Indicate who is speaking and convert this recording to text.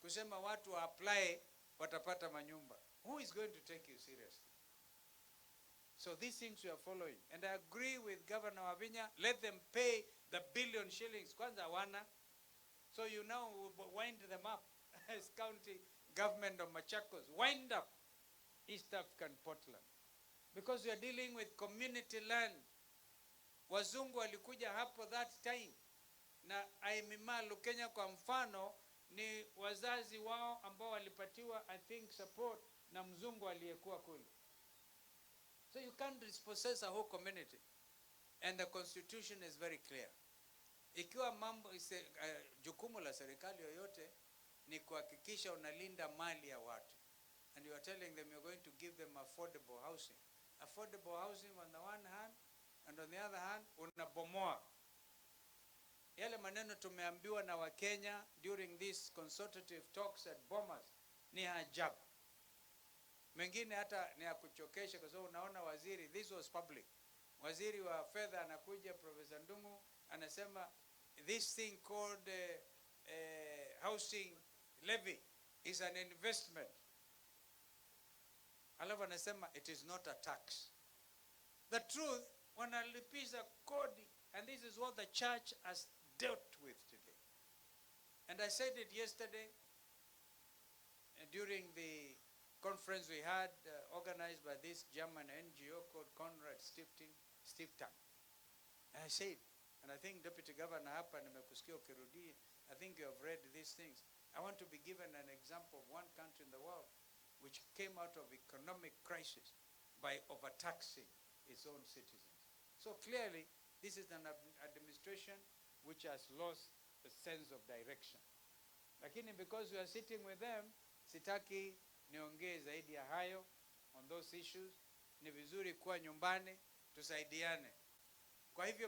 Speaker 1: kusema watu wa apply watapata manyumba. Who is going to take you seriously? So these things we are following. And I agree with Governor Wavinya, let them pay the billion shillings. Kwanza hawana. So you now wind them up as county government of Machakos. Wind up East African Portland. Because we are dealing with community land. Wazungu walikuja hapo that time na Aimima Lukenya kwa mfano ni wazazi wao ambao walipatiwa, I think, support na mzungu aliyekuwa kule. So you can't dispossess a whole community. And the constitution is very clear. Ikiwa mambo jukumu la serikali yoyote ni kuhakikisha unalinda mali ya watu. And you are telling them you're going to give them affordable housing. Affordable housing on the one hand, and on the other hand unabomoa. Yale maneno tumeambiwa na Wakenya during these consultative talks at Bomas ni ajabu. Mengine hata ni ya kuchokesha kwa sababu unaona waziri, this was public. Waziri wa fedha anakuja, Professor Ndung'u anasema this thing called housing levy is an investment. Alafu anasema it is not a tax. The truth, wanalipiza kodi, and this is what the church has dealt with today. And I said it yesterday during the conference we had organized by this German NGO called Konrad Stiftung. Stiftung. And I said, and I think, Deputy Governor, hapa nimekusikia ukirudia, I think you have read these things. I want to be given an example of one country in the world which came out of economic crisis by overtaxing its own citizens. So clearly, this is an administration which has lost the sense of direction. Lakini because we are sitting with them, sitaki niongee zaidi ya hayo on those issues. Ni vizuri kuwa nyumbani, tusaidiane. Kwa hivyo